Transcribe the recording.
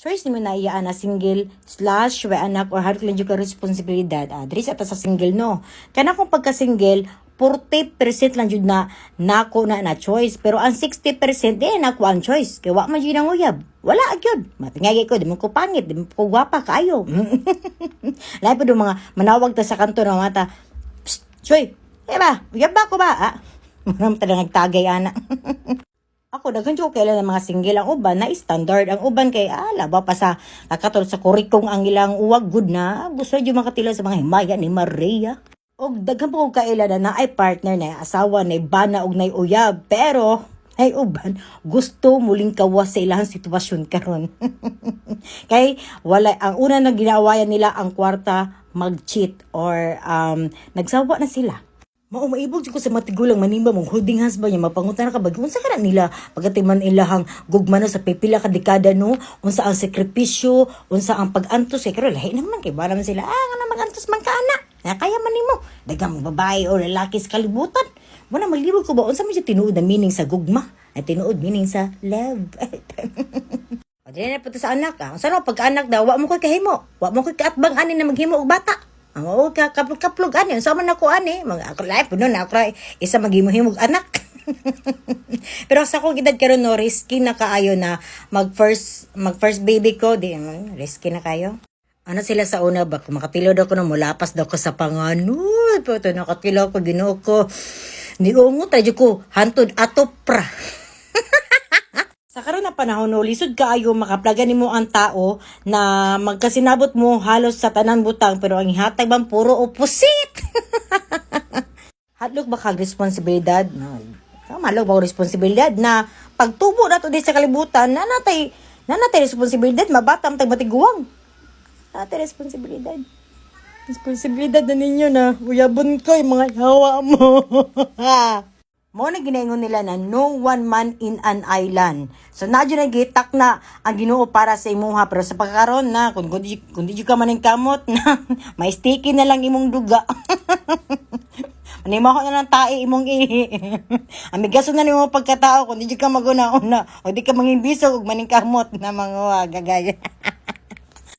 Choice nimo na iya na single slash way anak or hadlok lang jud ka responsibilidad. Ah, diri sa ta sa single, no. Kana kung pagka single, 40% lang jud na nako na na choice, pero ang 60% di nako ang choice kay wa man jud nang uyab. Wala gyud. Matingagi ko, di man ko pangit, di man ko gwapa kaayo. Lahi pa do mga manawag ta sa kanto na mata. "Psst, Choy, eh ba? Uyab ba ko ba?" Ah, Manam talaga nagtagay ana. Ako, daghan jud ko kaila ng mga single. Ang uban na standard, ang uban kay laba pa sa kakatol sa kurikong ang ilang uwag good na gusto jud makatila sa mga himaya ni Maria. Og daghan po kong kaila na naay partner na asawa na bana og nay uyab, pero ay uban gusto muling kawas sa ilang sitwasyon karon kay wala. Ang una na ginaawayan nila ang kwarta, mag-cheat or nagsawa na sila. Mao maibog jud ko sa matigulang manimba mong holding hands ba niya, mapangutan ka ba unsa ka na nila pagkatiman ilahang gugma no sa pipila ka dekada, no? Unsa ang sakripisyo, unsa ang pag-antos, kay karon lahi naman kay ba naman sila, nga na mag-antos man ka ana na kaya man nimo, daghang babae o lalaki sa kalibutan. Mo na maglibog ko ba, unsa man siya tinuod na meaning sa gugma ay tinuod meaning sa love. O, di na po sa anak. Ah. Unsa no pag anak daw, wa mo koy kahimo. Wa mo koy kaatbang ani na maghimo og bata. Ang oo ka kaplog-kaplog ani, unsa man ako ani, mga ako life no na ako ra isa maghimo-himog anak. Pero sa akong edad karon, no, risky na kaayo na mag first baby ko, di risky na kayo. Ano sila sa una ba, kung makatilaw daw ko na mulapas daw ko sa panganod. Pero ito, nakatilaw ko, Ginoo ko. Niungot, tayo ko, hantod atopra. Sa karon na panahon, no, lisod kaayo makaplagan nimo ang tao na magkasinabot mo halos sa tanan butang, pero ang ihatag bang puro opposite. Hadlok ba kag responsibilidad? No. Hadlok ba og responsibilidad na pagtubo nato di sa kalibutan na natay responsibilidad, mabata man tag matiguang. Natay responsibilidad. Responsibilidad na ninyo na uyabon ko yung mga yawa mo. Mo na ginaingon nila na no one man in an island. So na na gitak na ang Ginoo para sa imuha, pero sa pagkaron na kung di ka man kamot na may sticky na lang imong duga. Manimo na lang tae imong ihi. Amigaso na nimo pagkatao kung di ka maguna-una o di ka mangimbisog og maningkamot na mga gagaya.